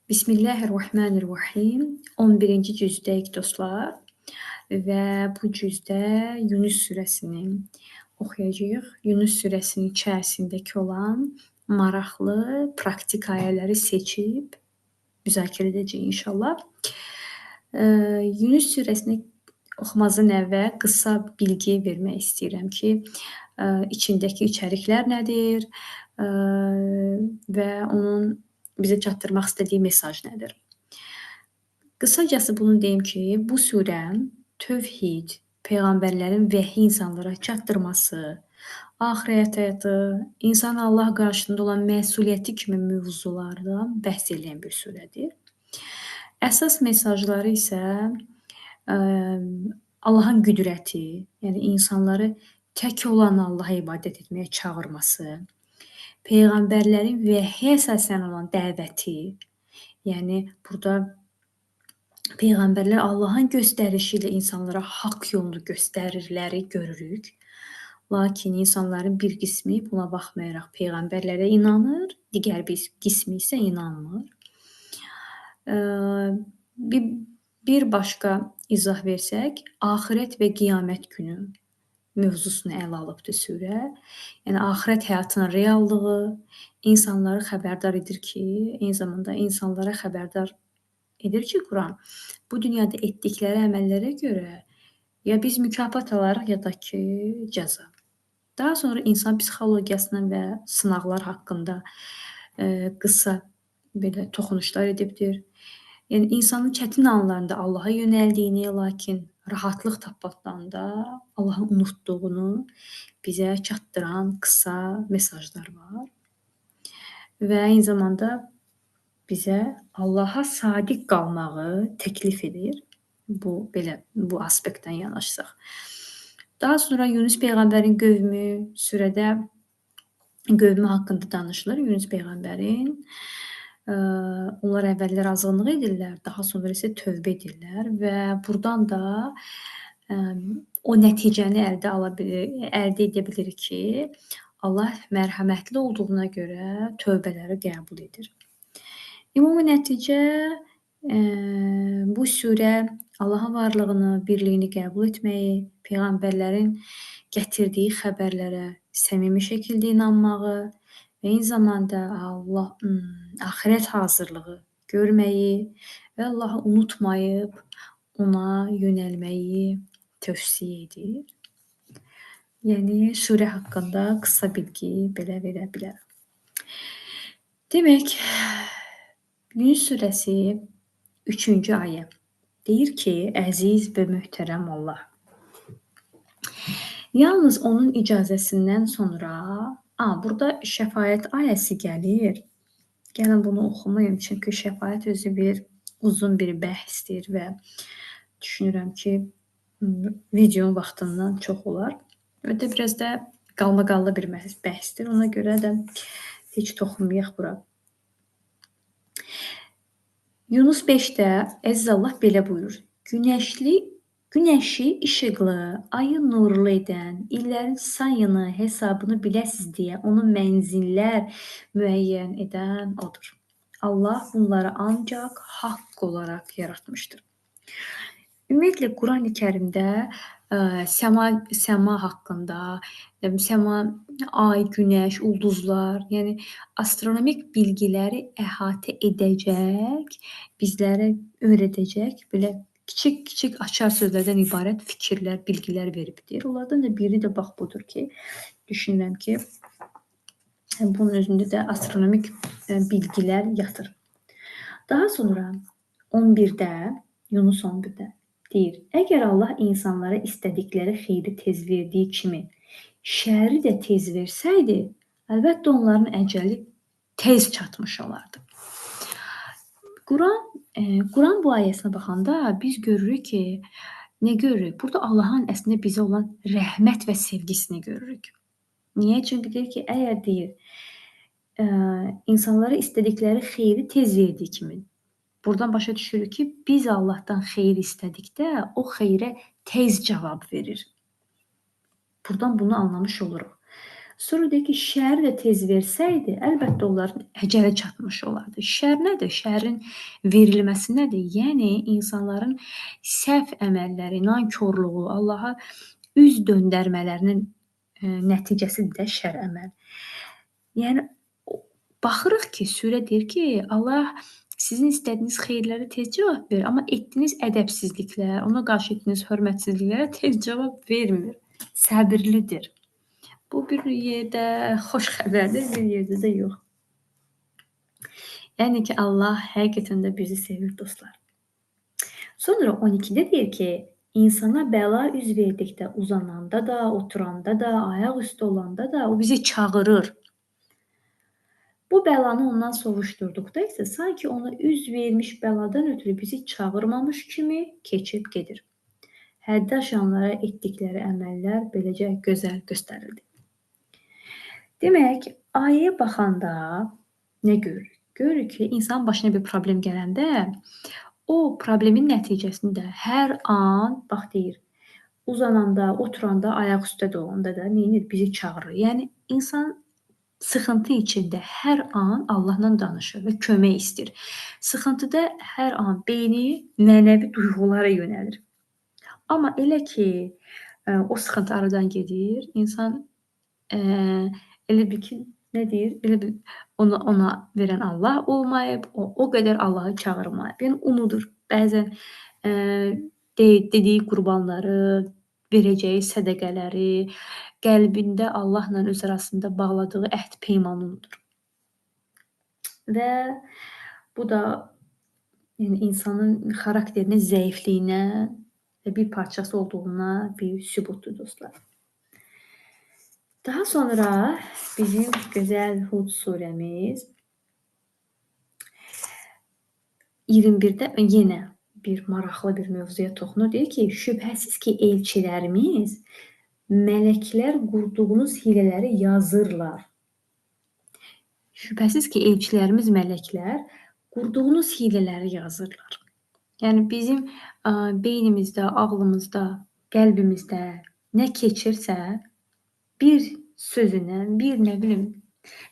Bismillahirrahmanirrahim. 11-ci cüzdəyik dostlar və bu cüzdə Yunus surəsini oxuyacağıq. Yunus surəsinin içərisindəki olan maraqlı praktik ayələri seçib müzakirə edəcəyik inşallah. Yunus surəsini oxumazdan əvvəl qısa bilgi vermək istəyirəm ki, içindəki içəriklər nədir və onun bizə çatdırmaq istədiyi mesaj nədir? Qısacası bunu deyim ki, bu surə tövhid, peyğəmbərlərin vəhi insanlara çatdırması, axirət həyatı, insanın Allah qarşısında olan məsuliyyəti kimi mövzulardan bəhs eləyən bir surədir. Əsas mesajları isə Allahın qüdrəti, yəni insanları tək olan Allaha ibadət etməyə çağırması, peyğəmbərlərin vəhyə əsasən olan dəvəti, yəni burada peyğəmbərlər Allahın göstərişi ilə insanlara haqq yolunu göstərirləri görürük. Lakin insanların bir qismi buna baxmayaraq peyğəmbərlərə inanır, digər bir qismi isə inanmır. Bir başqa izah versək, axirət və qiyamət günü mövzusunu ələ alıbdır surə. Yəni axirət həyatının reallığı insanları xəbərdar edir ki, eyni zamanda insanlara xəbərdar edir ki, Quran bu dünyada etdikləri əməllərə görə ya biz mükafat alarıq, ya da ki, cəza. Daha sonra insan psixologiyasının və sınaqlar haqqında qısa belə toxunuşlar edibdir. Yəni insanın çətin anlarında Allaha yönəldiyini, lakin rahatlıq tapanda Allahı unutduğunu bizə çatdıran qısa mesajlar var. Və eyni zamanda bizə Allaha sadiq qalmağı təklif edir. Bu belə bu aspektdən yanaşsaq. Daha sonra Yunus peyğəmbərin qövmü surədə qövmü haqqında danışılır. Yunus peyğəmbərin onlar əvvəllər azğınlıq edirlər, daha sonra isə tövbə edirlər və burdan da o nəticəni əldə edə bilirik ki, Allah mərhəmətli olduğuna görə tövbələri qəbul edir. Ümumi nəticə bu surə Allahın varlığını, birliyini qəbul etməyi, peyğəmbərlərin gətirdiyi xəbərlərə səmimi şəkildə inanmağı və eyni zamanda Allah axirət hazırlığı görməyi və Allahı unutmayıb ona yönəlməyi tövsiyə edir. Yəni surə haqqında qısa bilgi belə verə bilərəm. Demək, Yunus surəsi 3-cü ayə deyir ki, əziz və möhtərəm Allah, yalnız onun icazəsindən sonra, burada şəfaət ayəsi gəlir. Gəlin bunu oxumayım, çünki şəfaət özü bir uzun bir bəhsdir və düşünürəm ki, videonun vaxtından çox olar. Və də biraz da qalmaqallı bir bəhsdir. Ona görə də heç toxunmayaq bura. Yunus 5-də əziz Allah belə buyurur. Günəşi işıqlı, ayı nurlu edən, illərin sayını, hesabını biləsiz deyə onu mənzillər müəyyən edən odur. Allah bunları ancaq haqq olaraq yaratmışdır. Ümumiyyətlə, Quran-ı Kərimdə səma haqqında, səma, ay, günəş, ulduzlar, yəni astronomik bilgiləri əhatə edəcək, bizlərə öyrədəcək belə kiçik-kiçik açar sözlərdən ibarət fikirlər, bilgilər veribdir. Onlardan da biri də bax budur ki, düşünürəm ki, bunun özündə də astronomik bilgilər yatır. Daha sonra 11-də, Yunus 11-də deyir, əgər Allah insanlara istədikləri xeyri tez verdiyi kimi şəri də tez versəydi, əlbəttə onların əcəli tez çatmış olardı. Quran bu ayəsinə baxanda biz görürük ki, nə görürük? Burada Allahın əslində bizə olan rəhmət və sevgisini görürük. Niyə? Çünki deyir ki, əgər deyir, insanlara istədikləri xeyri tez verdiyi kimi. Buradan başa düşürük ki, biz Allahdan xeyir istədikdə o xeyrə tez cavab verir. Buradan bunu anlamış oluruq. Sonra deyir ki, şəri də tez versəydi, əlbəttə onların əcəli çatmış olardı. Şər nədir? Şərin verilməsi nədir? Yəni, insanların səhv əməlləri, nankorluğu, Allaha üz döndərmələrinin nəticəsidir də şər əməl. Yəni, baxırıq ki, surə deyir ki, Allah sizin istədiyiniz xeyirlərə tez cavab verir, amma etdiyiniz ədəbsizliklər, ona qarşı etdiyiniz hörmətsizliklərə tez cavab vermir. Səbirlidir. Bu bir yerdə xoş xəbərdir, bir yerdə də yox. Yəni ki, Allah həqiqətən də bizi sevir, dostlar. Sonra 12-də deyir ki, insana bəla üz verdikdə uzananda da, oturanda da, ayaq üstü olanda da o bizi çağırır. Bu bəlanı ondan sovuşdurduqda isə sanki ona üz vermiş bəladan ötürü bizi çağırmamış kimi keçib gedir. Həddi aşanlara etdikləri əməllər beləcə gözəl göstərildi. Demək, ayəyə baxanda nə görürük? Görürük ki, insanın başına bir problem gələndə o problemin nəticəsində hər an, bax deyir, uzananda, oturanda, ayaq üstə də olanda da nə edir? Bizi çağırır. Yəni, insan sıxıntı içində hər an Allahla danışır və kömək istəyir. Sıxıntıda hər an beyni mənəvi duyğulara yönəlir. Amma elə ki, o sıxıntı aradan gedir, insan elə bil ki, nə deyir? Elə bil ona verən Allah olmayıb, o qədər Allahı çağırmayıb. Yəni, unudur. Bəzən dediyi qurbanları, verəcəyi sədəqələri, qəlbində Allahla öz arasında bağladığı əhd peymanı unudur. Və bu da yəni, insanın xarakterinin zəifliyinə və bir parçası olduğuna bir sübutdur, dostlar. Daha sonra bizim gözəl Hud surəmiz 21-də yenə bir maraqlı bir mövzuya toxunur. Deyir ki, şübhəsiz ki, elçilərimiz mələklər qurduğunuz hilələri yazırlar. Şübhəsiz ki, elçilərimiz mələklər qurduğunuz hilələri yazırlar. Yəni, bizim beynimizdə, ağlımızda, qəlbimizdə nə keçirsə, bir sözünə, bir nə bilim,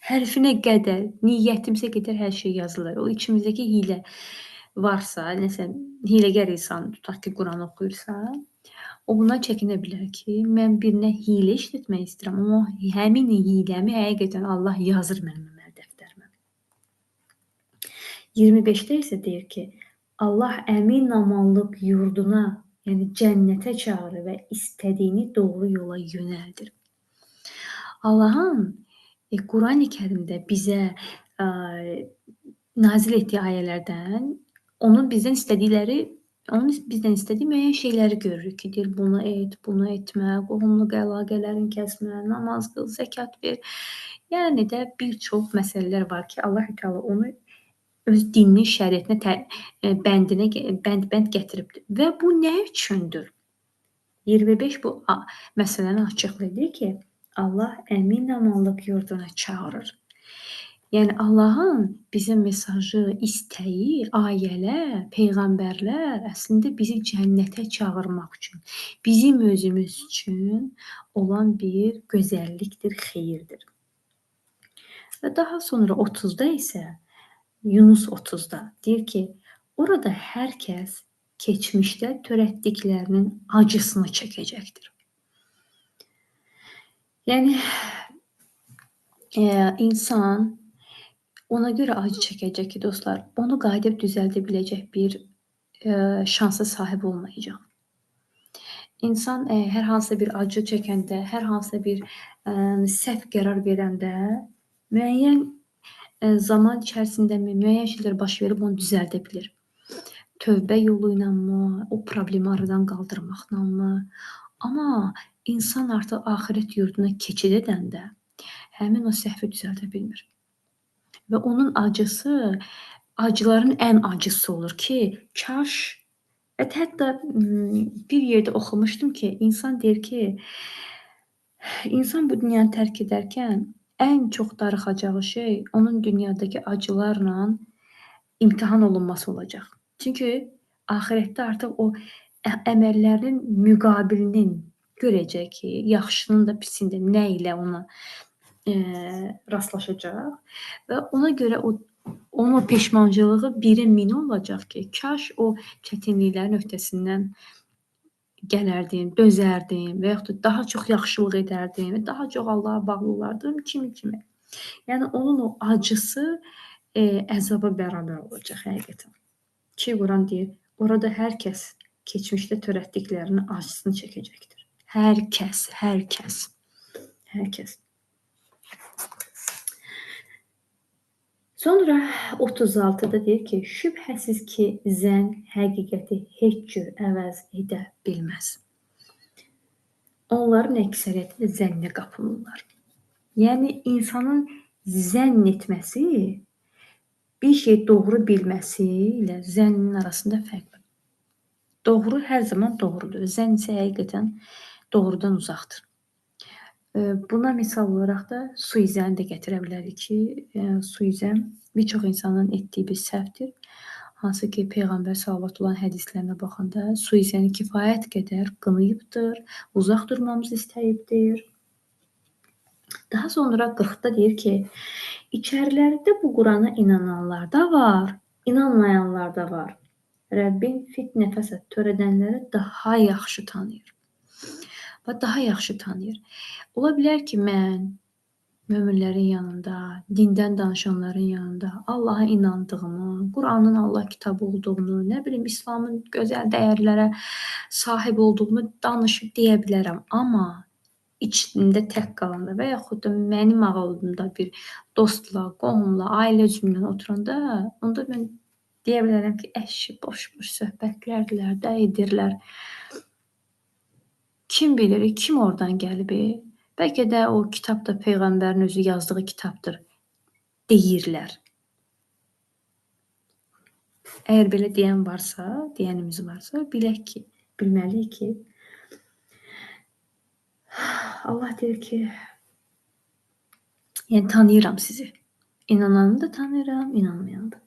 hərfinə qədər, niyyətimizə qədər hər şey yazılır. O içimizdəki hilə varsa, nəsə hiləgər insan, tutaq ki, Quran oxuyursa, o bundan çəkinə bilər ki, mən birinə hilə işlətmək istəyirəm, amma həmin hiləmi həqiqətən Allah yazır mənim əməl dəftərimə. 25-də isə deyir ki, Allah əmin amanlıq yurduna, yəni cənnətə çağırır və istədiyini doğru yola yönəldir. Allahın Qurani Kərimdə bizə nazil etdiyi ayələrdən onun bizdən istədikləri, onun bizdən istədiyi müəyyən şeyləri görürük ki, deyir, bunu et, bunu etmə, qohumluq əlaqələrini kəsmə, namaz qıl, zəkat ver. Yəni də bir çox məsələlər var ki, Allah-u Teala onu öz dininin şəriətinə bəndinə bənd-bənd gətiribdir. Və bu nə üçündür? 25 bu məsələni açıqlayır ki, Allah əmin amanlıq yurduna çağırır. Yəni Allahın bizə mesajı, istəyi, ayələr, peyğəmbərlər əslində bizi cənnətə çağırmaq üçün, bizim özümüz üçün olan bir gözəllikdir, xeyirdir. Və daha sonra 30-da isə Yunus 30-da deyir ki, orada hər kəs keçmişdə törətdiklərinin acısını çəkəcəkdir. Yəni, insan ona görə acı çəkəcək ki, dostlar, onu qayıdıb düzəldə biləcək bir şansa sahib olmayacaq. İnsan hər hansısa bir acı çəkəndə, hər hansısa bir səhv qərar verəndə müəyyən zaman içərisində müəyyən şeylər baş verib onu düzəldə bilir. Tövbə yolu ilə mı, o problemi aradan qaldırmaqla mı? Amma insan artıq axirət yurduna keçid edəndə həmin o səhvi düzəldə bilmir. Və onun acısı acıların ən acısı olur ki, kaş, hətta bir yerdə oxumuşdum ki, insan deyir ki, insan bu dünyanı tərk edərkən ən çox darıxacağı şey onun dünyadakı acılarla imtahan olunması olacaq. Çünki axirətdə artıq o əməllərinin müqabilinin görəcək ki, yaxşının da pisin də nə ilə ona rastlaşacaq və ona görə onun o peşmançılığı 1-ə 1000 olacaq ki, kaş o çətinliklərin öhdəsindən gələrdim, dözərdim və yaxud da daha çox yaxşılıq edərdim və daha çox Allaha bağlı olardım, kimi. Yəni onun o acısı əzaba bərabər olacaq həqiqətən. Ki, Quran deyir, orada hər kəs keçmişdə törətdiklərinin acısını çəkəcəkdir. Hər kəs, hər kəs, hər kəs. Sonra 36-da deyir ki, şübhəsiz ki, zənn həqiqəti heç cür əvəz edə bilməz. Onların əksəriyyəti də zənnə qapılırlar. Yəni, insanın zənn etməsi, bir şey doğru bilməsi ilə zənnin arasında fərq var. Doğru hər zaman doğrudur. Zənn isə həqiqətən doğrudan uzaqdır. Buna misal olaraq da suizəni də gətirə bilərik ki, suizən bir çox insanın etdiyi bir səhvdir. Hansı ki, Peyğəmbər sallallahu əleyhi hədislərinə baxanda suizəni kifayət qədər qınayıbdır, uzaq durmamızı istəyibdir. Daha sonra 40-da deyir ki, içərilərində bu Qurana inananlar da var, inanmayanlar da var. Rəbbin fitnə fəsad törədənləri daha yaxşı tanıyır. Və daha yaxşı tanıyır. Ola bilər ki, mən möminlərin yanında, dindən danışanların yanında Allaha inandığımı, Quranın Allah kitabı olduğunu, nə bilim, İslamın gözəl dəyərlərə sahib olduğunu danışıb deyə bilərəm. Amma içimdə tək qalanda və yaxud da mənim ağlımda bir dostla, qohumla, ailə üzvümlə oturanda, onda mən deyə bilərəm ki, əşi, boş-boş söhbətlərdirlər də, edirlər. Kim bilir, kim oradan gəlib? Bəlkə də o kitab da Peyğəmbərin özü yazdığı kitabdır, deyirlər. Əgər belə deyən varsa, deyənimiz varsa, bilək ki, bilməliyik ki, Allah deyir ki, yəni tanıyıram sizi. İnananı da tanıyıram, inanmayanı da.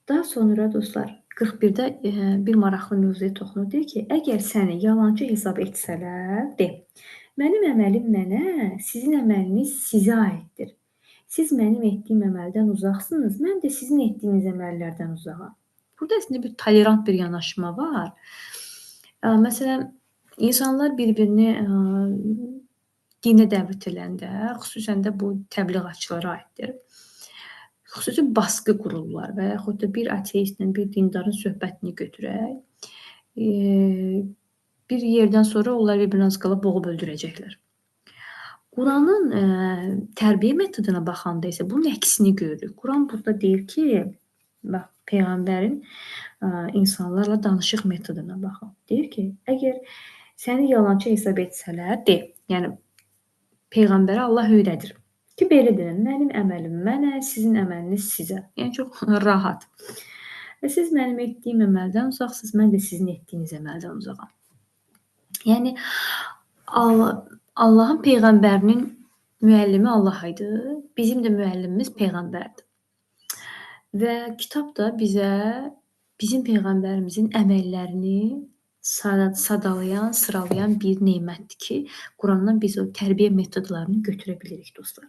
Daha sonra dostlar, 41-də bir maraqlı mövzuya toxunur. Deyir ki, əgər səni yalancı hesab etsələr, de, mənim əməlim mənə, sizin əməliniz sizə aiddir. Siz mənim etdiyim əməldən uzaqsınız, mən də sizin etdiyiniz əməllərdən uzağam. Burada əslində bir tolerant bir yanaşma var. Məsələn, insanlar bir-birini dinə dəvət edəndə, xüsusən də bu təbliğatçılara aiddir. Xüsusi baskı qururlar və yaxud da bir ateistlə bir dindarın söhbətini götürək. Bir yerdən sonra onlar bir-birini az qala boğub öldürəcəklər. Quranın tərbiyə metoduna baxanda isə bunun əksini görürük. Quran burada deyir ki, bax, Peyğəmbərin insanlarla danışıq metoduna baxın. Deyir ki, əgər səni yalançı hesab etsələr, de, yəni Peyğəmbərə Allah öyrədir ki, belə deyən, mənim əməlim mənə, sizin əməliniz sizə. Yəni, çox rahat. Və siz mənim etdiyim əməldən uzaqsınız, mən də sizin etdiyiniz əməldən uzağam. Yəni, Allahın Peyğəmbərinin müəllimi Allah idi, bizim də müəllimimiz Peyğəmbərdir. Və kitab da bizə bizim Peyğəmbərimizin əməllərini sadalayan, sıralayan bir nemətdir ki, Qurandan biz o tərbiyə metodlarını götürə bilirik, dostlar.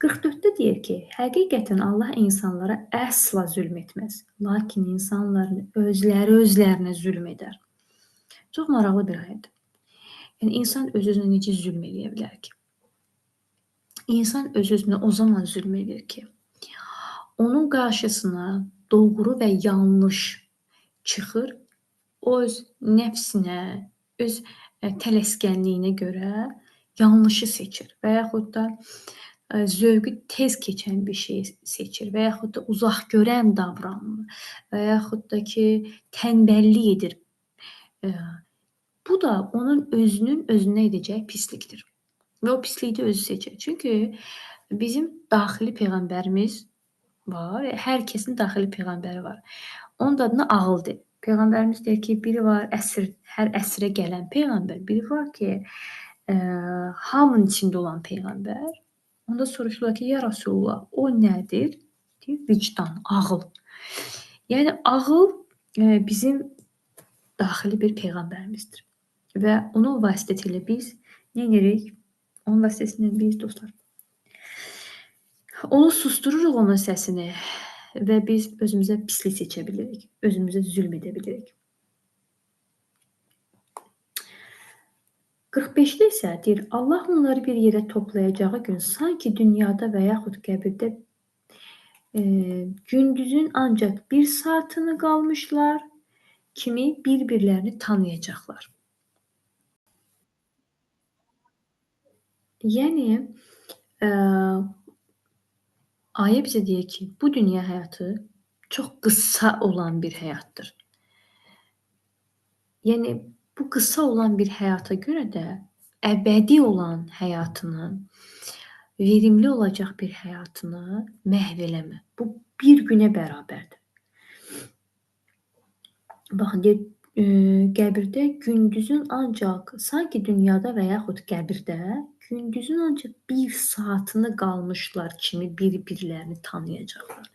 44-də deyir ki, həqiqətən Allah insanlara əsla zülm etməz, lakin insanların özləri özlərinə zülm edər. Çox maraqlı bir ayədir. Yəni, insan öz-özünə necə zülm eləyə bilər ki? İnsan öz-özünə o zaman zülm edir ki, onun qarşısına doğru və yanlış çıxır, o öz nəfsinə, öz tələskənliyinə görə yanlışı seçir və yaxud da zövqü tez keçən bir şey seçir və yaxud da uzaq görən davranır və yaxud da ki, tənbəllik edir. Bu da onun özünün özünə edəcəyi pislikdir. Və o pisliyi də özü seçir. Çünki bizim daxili peyğəmbərimiz var. Hər kəsin daxili peyğəmbəri var. Onun da adına ağıl deyir. Peyğəmbərimiz deyir ki, biri var əsr, hər əsrə gələn peyğəmbər, biri var ki, hamının içində olan peyğəmbər. Onda soruşurlar ki, ya Rasulullah, o nədir? Deyir, vicdan, ağıl. Yəni ağıl bizim daxili bir peyğəmbərimizdir. Və onun vasitəsilə biz nə edirik? Onun vasitəsilə biz dostlar, onu sustururuq, onun səsini və biz özümüzə pislik seçə bilirik, özümüzə zülm edə bilirik. 45-də isə deyir, Allah onları bir yerə toplayacağı gün sanki dünyada və yaxud qəbirdə gündüzün ancaq bir saatını qalmışlar kimi bir-birlərini tanıyacaqlar. Yəni, ayə bizə deyir ki, bu dünya həyatı çox qısa olan bir həyatdır. Yəni, bu qısa olan bir həyata görə də əbədi olan həyatını, verimli olacaq bir həyatını məhv eləmə. Bu, bir günə bərabərdir. Baxın, deyir, qəbirdə gündüzün ancaq, sanki dünyada və yaxud qəbirdə gündüzün ancaq bir saatını qalmışlar kimi bir-birlərini tanıyacaqlar.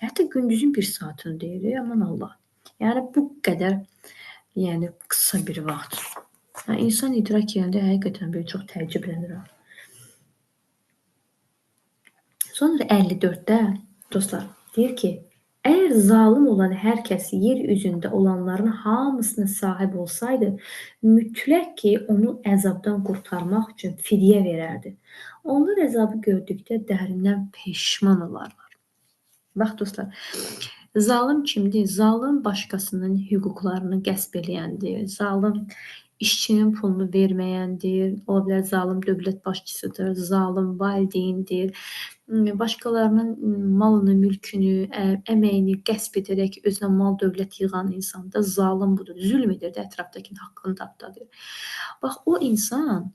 Hətta gündüzün bir saatını deyir, aman Allah. Yəni, bu qədər, yəni, qısa bir vaxt. Yəni, insan idrak edəndə həqiqətən belə çox təəccüblənirəm. Sonra 54-də dostlar deyir ki, əgər zalım olan hər kəs yer üzündə olanların hamısına sahib olsaydı, mütləq ki, onu əzabdan qurtarmaq üçün fidyə verərdi. Onlar əzabı gördükdə dərindən peşman olarlar. Bax dostlar, zalım kimdir? Zalım başqasının hüquqlarını qəsb eləyəndir. Zalım işçinin pulunu verməyəndir. Ola bilər zalım dövlət başçısıdır, zalım valideyndir. Başqalarının malını, mülkünü, əməyini qəsb edərək özünə mal dövlət yığan insan da zalım budur. Zülm edir də, ətrafdakının haqqını tapdadır. Bax, o insan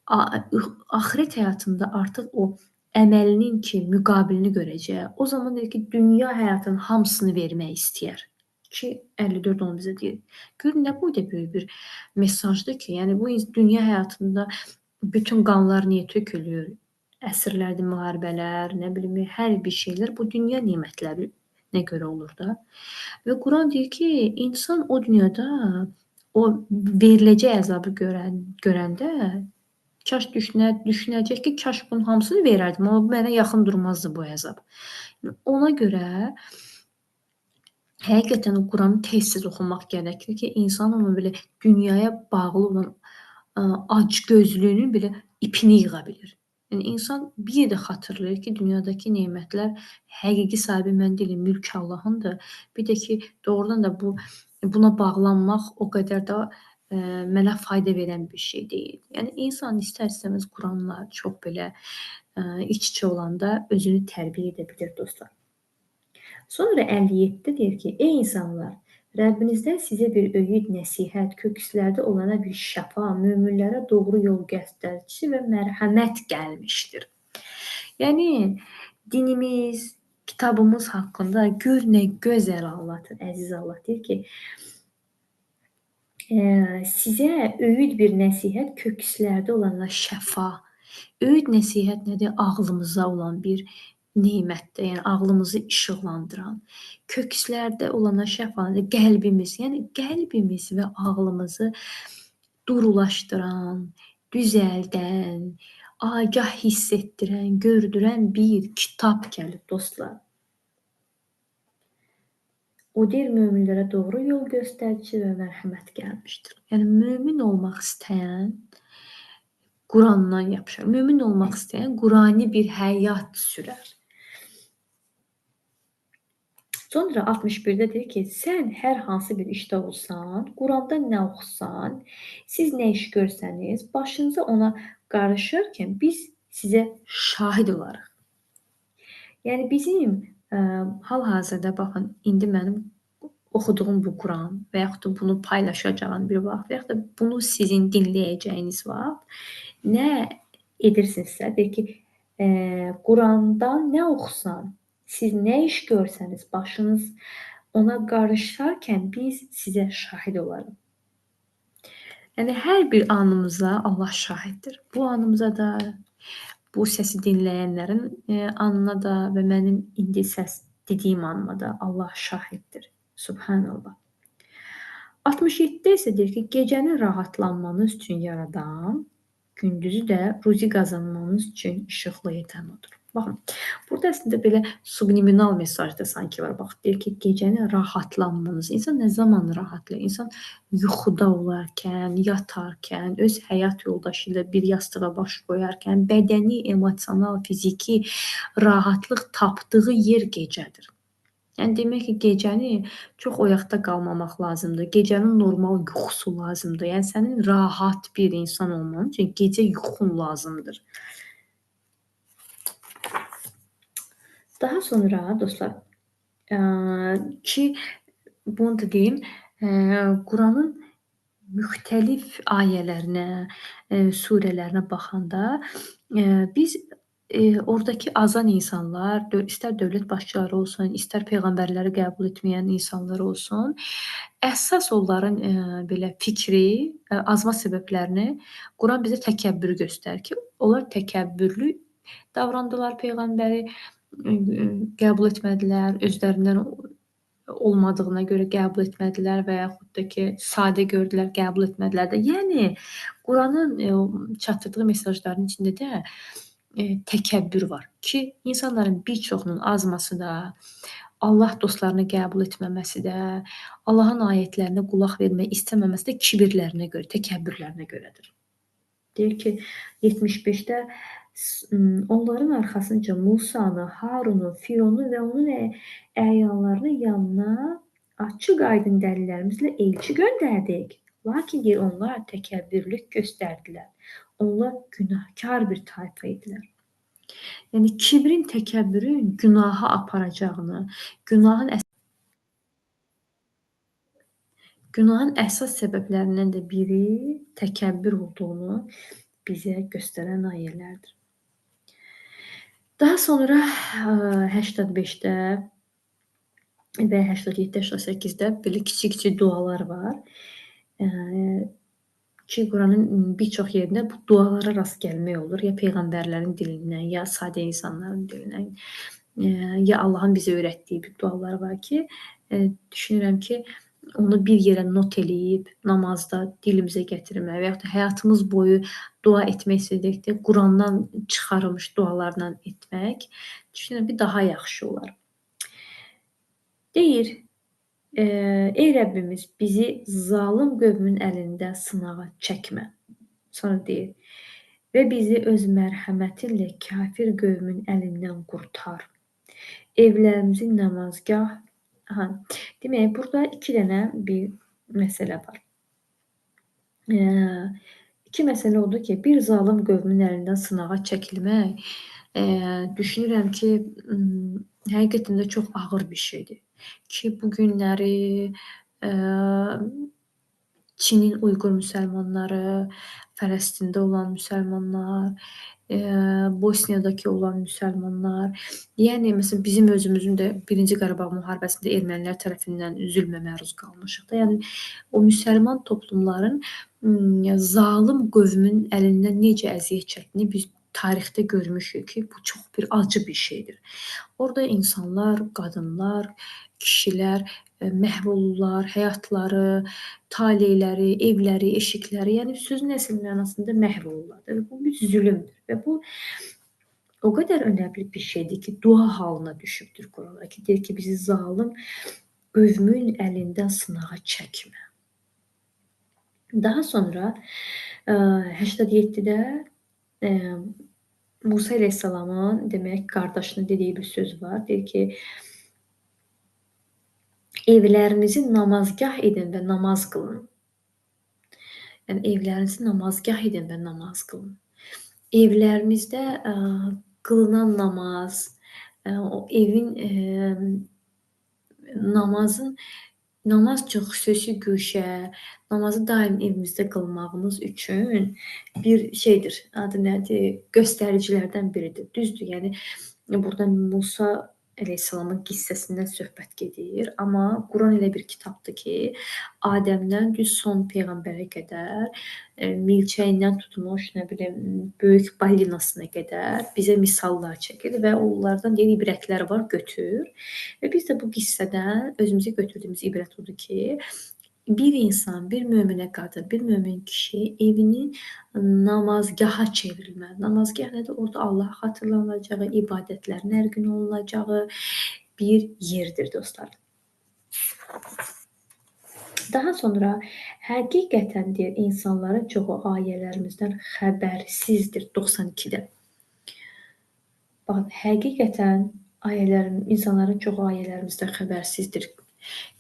axirət həyatında artıq o əməlinin ki, müqabilini görəcək. O zaman deyir ki, dünya həyatının hamısını vermək istəyər. Ki, 54 onu bizə deyir. Görün, nə boyda böyük bir mesajdır ki, yəni bu dünya həyatında bütün qanlar niyə tökülür? Əsrlərdə müharibələr, nə bilim, hər bir şeylər bu dünya nemətlərinə görə olur da. Və Quran deyir ki, insan o dünyada o veriləcək əzabı görəndə kaş düşünəcək ki, kaş bunun hamısını verərdim, amma mənə yaxın durmazdı bu əzab. Ona görə həqiqətən Quranı tez-tez oxumaq gərəkdir ki, insan onun belə dünyaya bağlı olan acgözlüyünün belə ipini yığa bilir. Yəni, insan bir də xatırlayır ki, dünyadakı nemətlər həqiqi sahibi mən deyiləm, mülk Allahındır. Bir də ki, doğrudan da buna bağlanmaq o qədər də mənə fayda verən bir şey deyil. Yəni, insan istər-istəməz Quranla çox belə iç-içə olanda özünü tərbiyə edə bilir dostlar. Sonra 57-də deyir ki, ey insanlar, Rəbbinizdən sizə bir öyüd, nəsihət, kökslərdə olana bir şəfa, möminlərə doğru yol göstəricisi və mərhəmət gəlmişdir. Yəni, dinimiz, kitabımız haqqında gör nə gözəl anlatır, əziz Allah. Deyir ki, sizə öyüd bir nəsihət, kökslərdə olana şəfa. Öyüd nəsihət nədir? Ağlımıza olan bir nemətdir, yəni ağlımızı işıqlandıran, kökslərdə olana şəfanı, qəlbimiz, yəni qəlbimiz və ağlımızı durulaşdıran, düzəldən, agah hiss etdirən, gördürən bir kitab gəlib dostlar. O deyir, möminlərə doğru yol göstərici və mərhəmət gəlmişdir. Yəni, mömin olmaq istəyən Qurandan yapışar. Mömin olmaq istəyən Qurani bir həyat sürər. Sonra 61-də deyir ki, sən hər hansı bir işdə olsan, Quranda nə oxusan, siz nə iş görsəniz, başınıza ona qarışarkən biz sizə şahid olarıq. Yəni, bizim hal-hazırda, baxın, indi mənim oxuduğum bu Quran və yaxud da bunu paylaşacağım bir vaxt və yaxud da bunu sizin dinləyəcəyiniz vaxt nə edirsinizsə, deyir ki, Qurandan nə oxusan, siz nə iş görsəniz, başınız ona qarışarkən biz sizə şahid olarıq. Yəni, hər bir anımıza Allah şahiddir. Bu anımıza da, bu səsi dinləyənlərin anına da və mənim indi səs dediyim anıma da Allah şahiddir. Subhanallah. 67-də isə deyir ki, gecəni rahatlanmanız üçün yaradan, gündüzü də ruzi qazanmanız üçün işıqlı edən odur. Baxın, burada əslində belə subliminal mesaj da sanki var. Bax, deyir ki, gecəni rahatlanmanız. İnsan nə zaman rahatlayır? İnsan yuxuda olarkən, yatarkən, öz həyat yoldaşı ilə bir yastığa baş qoyarkən, bədəni, emosional, fiziki rahatlıq tapdığı yer gecədir. Yəni, demək ki, gecəni çox oyaqda qalmamaq lazımdır. Gecənin normal yuxusu lazımdır. Yəni, sənin rahat bir insan olman üçün gecə yuxun lazımdır. Daha sonra dostlar, ki, bunu da deyim, Quranın müxtəlif ayələrinə, surələrinə baxanda biz oradakı azan insanlar, istər dövlət başçıları olsun, istər peyğəmbərləri qəbul etməyən insanlar olsun, əsas onların belə fikri, azma səbəblərini Quran bizə təkəbbür göstərir ki, onlar təkəbbürlü davrandılar, peyğəmbəri qəbul etmədilər, özlərindən olmadığına görə qəbul etmədilər və yaxud da ki, sadə gördülər, qəbul etmədilər də. Yəni, Quranın çatdırdığı mesajların içində də təkəbbür var ki, insanların bir çoxunun azması da, Allah dostlarını qəbul etməməsi də, Allahın ayətlərinə qulaq vermək istəməməsi də kibirlərinə görə, təkəbbürlərinə görədir. Deyir ki, 75-də onların arxasınca Musanı, Harunu, Fironu və onun əyanlarını yanına açıq aydın dəlillərimizlə elçi göndərdik. Lakin deyir, onlar təkəbbürlük göstərdilər. Onlar günahkar bir tayfa idilər. Yəni, kibrin, təkəbbürün günaha aparacağını, günahın əsas səbəblərindən də biri təkəbbür olduğunu bizə göstərən ayələrdir. Daha sonra 85-də və 87-də, 88-də belə kiçik-kiçik dualar var. Ki, Quranın bir çox yerində bu dualara rast gəlmək olur. Ya peyğəmbərlərin dilindən, ya sadə insanların dilindən, ya Allahın bizə öyrətdiyi bir dualar var ki, düşünürəm ki, onu bir yerə not eləyib namazda dilimizə gətirmək və yaxud da həyatımız boyu dua etmək istədikdə Qurandan çıxarılmış dualarla etmək, düşünürəm ki, daha yaxşı olar. Deyir, ey Rəbbimiz, bizi zalım qövmün əlində sınağa çəkmə. Sonra deyir, və bizi öz mərhəmətinlə kafir qövmün əlindən qurtar. Evlərimizi namazgah. Aha, demək, burada iki dənə bir məsələ var. İki məsələ odur ki, bir zalım qövmün əlindən sınağa çəkilmək, düşünürəm ki, həqiqətən də çox ağır bir şeydir. Ki, bu günləri Çinin Uyğur müsəlmanları, Fələstində olan müsəlmanlar, Bosniyadakı olan müsəlmanlar, yəni məsələn bizim özümüzün də Birinci Qarabağ müharibəsində ermənilər tərəfindən zülmə məruz qalmışıq da. Yəni o müsəlman toplumların zalım qövmün əlindən necə əziyyət çəkdiyini biz tarixdə görmüşük ki, bu çox bir acı bir şeydir. Orada insanlar, qadınlar, kişilər məhv olurlar, həyatları, taleyləri, evləri, eşikləri, yəni sözün əsl mənasında məhv olurlar. Və bu bir zülmdür və bu o qədər önəmli bir şeydir ki, dua halına düşübdür Quranda ki, deyir ki, bizi zalım qövmün əlindən sınağa çəkmə. Daha sonra 87-də Musa əleyhissalamın demək qardaşına dediyi bir söz var. Deyir ki, evlərinizi namazgah edin və namaz qılın. Yəni evlərinizi namazgah edin və namaz qılın. Evlərimizdə qılınan namaz, o evin namazın Namaz üçün xüsusi güşə, namazı daim evimizdə qılmağımız üçün bir şeydir, adı nədir, göstəricilərdən biridir. Düzdür, yəni burada Musa əleyhissalamın qissəsindən söhbət gedir, amma Quran elə bir kitabdır ki, Adəmdən düz son peyğəmbərə qədər, milçəyindən tutmuş, nə bilim, böyük balinasına qədər bizə misallar çəkir və onlardan deyir, ibrətlər var, götür. Və biz də bu qissədən özümüzə götürdüyümüz ibrət odur ki, bir insan, bir möminə qadın, bir mömin kişi evini namazgaha çevrilməli. Namazgah nədir? Orada Allah xatırlanacağı, ibadətlərin hər gün olunacağı bir yerdir dostlar. Daha sonra həqiqətən deyir, insanların çoxu ayələrimizdən xəbərsizdir 92-də. Baxın, həqiqətən insanların çoxu ayələrimizdən xəbərsizdir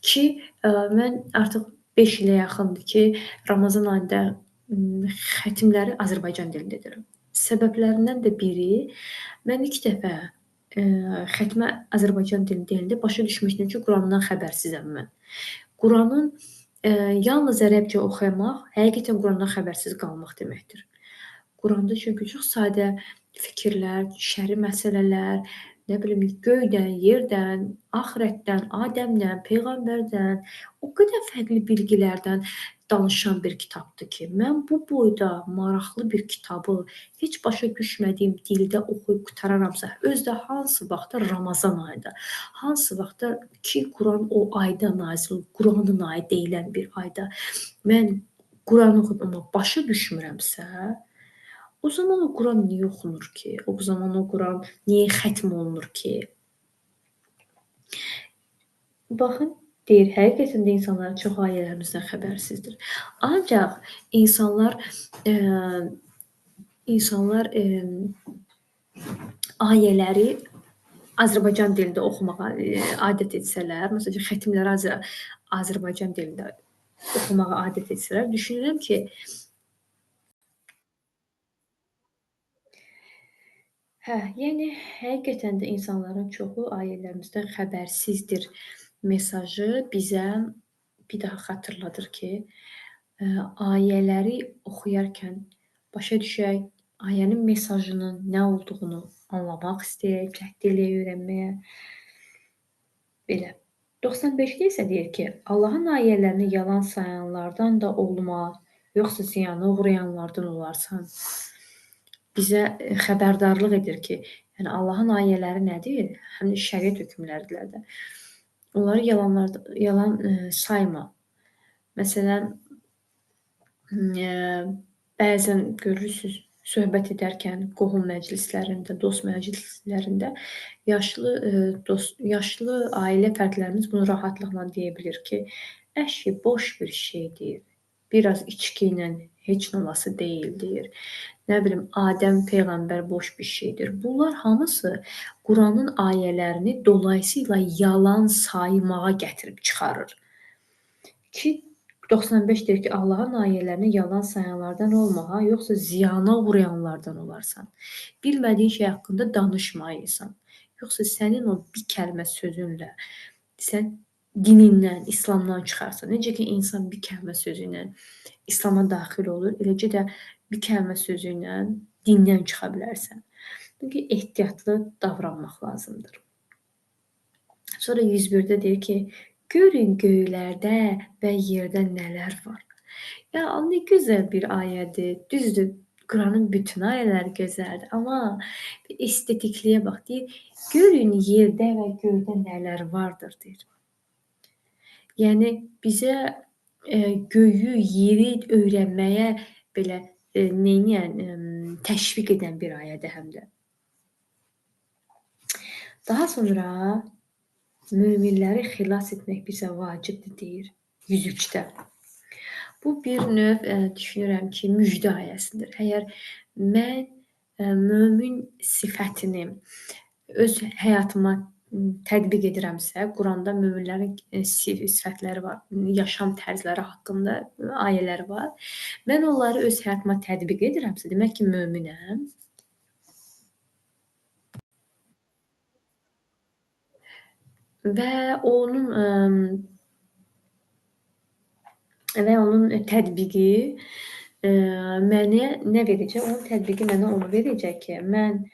ki, mən artıq 5 ilə yaxındır ki, Ramazan ayında xətimləri Azərbaycan dilində edirəm. Səbəblərindən də biri, mən ilk dəfə xətmə Azərbaycan dilində başa düşmüşdüm ki, Qurandan xəbərsizəm mən. Quranın yalnız ərəbcə oxumaq, həqiqətən Qurandan xəbərsiz qalmaq deməkdir. Quranda çünki çox sadə fikirlər, şəri məsələlər, nə bilim, göydən, yerdən, axirətdən, Adəmdən, Peyğəmbərdən, o qədər fərqli bilgilərdən danışan bir kitabdır ki, mən bu boyda maraqlı bir kitabı heç başa düşmədiyim dildə oxuyub qutararamsa, özü də hansı vaxtda Ramazan ayında, hansı vaxtda ki, Quran o ayda nazil olub, Quranın ayı deyilən bir ayda mən Quran oxuyub, amma başa düşmürəmsə, o zaman o Quran niyə oxunur ki? O zaman o Quran niyə xətm olunur ki? Baxın, deyir, həqiqətən də insanların çox ayələrimizdən xəbərsizdir. Ancaq insanlar ayələri Azərbaycan dilində oxumağa adət etsələr, məsələn, xətimləri Azərbaycan dilində oxumağa adət etsələr, düşünürəm ki, yəni həqiqətən də insanların çoxu ayələrimizdən xəbərsizdir mesajı bizə bir daha xatırladır ki, ayələri oxuyarkən başa düşək, ayənin mesajının nə olduğunu anlamaq istəyək, cəhd eləyək öyrənməyə. Belə. 95-də isə deyir ki, Allahın ayələrini yalan sayanlardan da olma, yoxsa ziyana uğrayanlardan olarsan. Bizə xəbərdarlıq edir ki, yəni Allahın ayələri nədir? Həm də şəriət hökmləridirlər də. Onları yalan sayma. Məsələn, bəzən görürsünüz, söhbət edərkən qohum məclislərində, dost məclislərində yaşlı ailə fərdlərimiz bunu rahatlıqla deyə bilir ki, əşi, boş bir şeydir, biraz içki ilə heç nə olası deyil, deyir. Nə bilim, Adəm peyğəmbər boş bir şeydir. Bunlar hamısı Quranın ayələrini dolayısıyla yalan saymağa gətirib çıxarır. Ki, 95 deyir ki, Allahın ayələrini yalan sayanlardan olma, ha, yoxsa ziyana uğrayanlardan olarsan. Bilmədiyin şey haqqında danışmayısan. Yoxsa sənin o bir kəlmə sözünlə sən dinindən, İslamdan çıxarsan. Necə ki, insan bir kəlmə sözü ilə İslama daxil olur, eləcə də bir kəlmə sözü ilə dindən çıxa bilərsən. Çünki ehtiyatlı davranmaq lazımdır. Sonra 101-də deyir ki, görün göylərdə və yerdə nələr var. Ya, nə gözəl bir ayədir. Düzdür, Quranın bütün ayələri gözəldir. Amma bir estetikliyə bax, deyir, görün yerdə və göydə nələr vardır, deyir. Yəni, bizə göyü, yeri öyrənməyə belə təşviq edən bir ayədir həm də. Daha sonra möminləri xilas etmək bizə vacibdir, deyir 103-də. Bu bir növ düşünürəm ki, müjdə ayəsidir. Əgər mən mömin sifətini öz həyatıma tətbiq edirəmsə, Quranda möminlərin sifətləri var, yaşam tərzləri haqqında ayələr var. Mən onları öz həyatıma tətbiq edirəmsə, demək ki, möminəm. Və onun Və onun tətbiqi mənə nə verəcək? Onun tətbiqi mənə onu verəcək ki, mən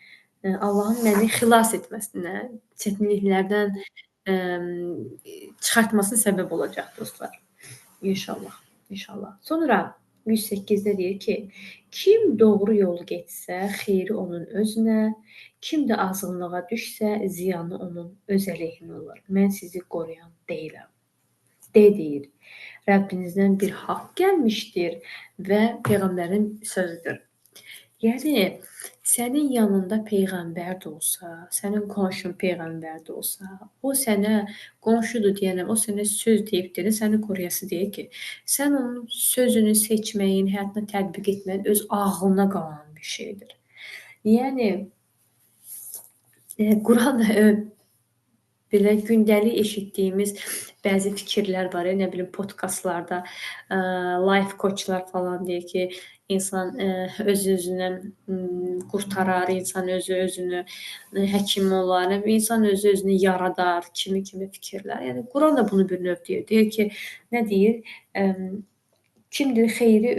Allahın məni xilas etməsinə, çətinliklərdən çıxartmasına səbəb olacaq dostlar. İnşallah, inşallah. Sonra 108-də deyir ki, kim doğru yolu getsə, xeyri onun özünə, kim də azğınlığa düşsə, ziyanı onun öz əleyhinə olar. Mən sizi qoruyan deyiləm. De deyir. Rəbbinizdən bir haqq gəlmişdir və peyğəmbərin sözüdür. Yəni sənin yanında peyğəmbər də olsa, sənin qonşun peyğəmbər də olsa, o sənə qonşudur deyənə, o sənə söz deyib deyənə səni qoruyası deyil ki, sən onun sözünü seçməyin, həyatına tətbiq etməyin öz ağlına qalan bir şeydir. Yəni Quran belə gündəlik eşitdiyimiz bəzi fikirlər var, nə bilim podkastlarda, life coachlar falan deyir ki, insan öz-özünə qurtarar, insan özü-özünü həkim olar, nə bilim, insan özü-özünü yaradar kimi fikirlər. Yəni Quran da bunu bir növ deyir. Deyir ki, nə deyir? Kimdir xeyri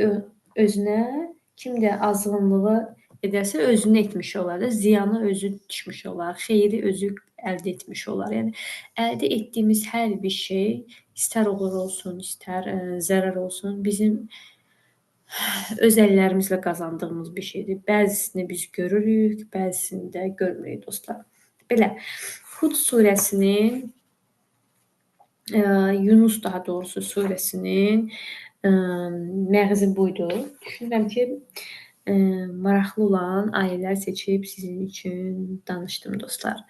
özünə, kim də azğınlığı edərsə özünü etmiş olar da, ziyanı özü düşmüş olar, xeyri özü əldə etmiş olar. Yəni əldə etdiyimiz hər bir şey, istər uğur olsun, istər zərər olsun, bizim öz əllərimizlə qazandığımız bir şeydir. Bəzisini biz görürük, bəzisini də görmürük dostlar. Belə Hud surəsinin, Yunus daha doğrusu surəsinin məğzi buydu. Düşünürəm ki, maraqlı olan ayələr seçib sizin üçün danışdım dostlar.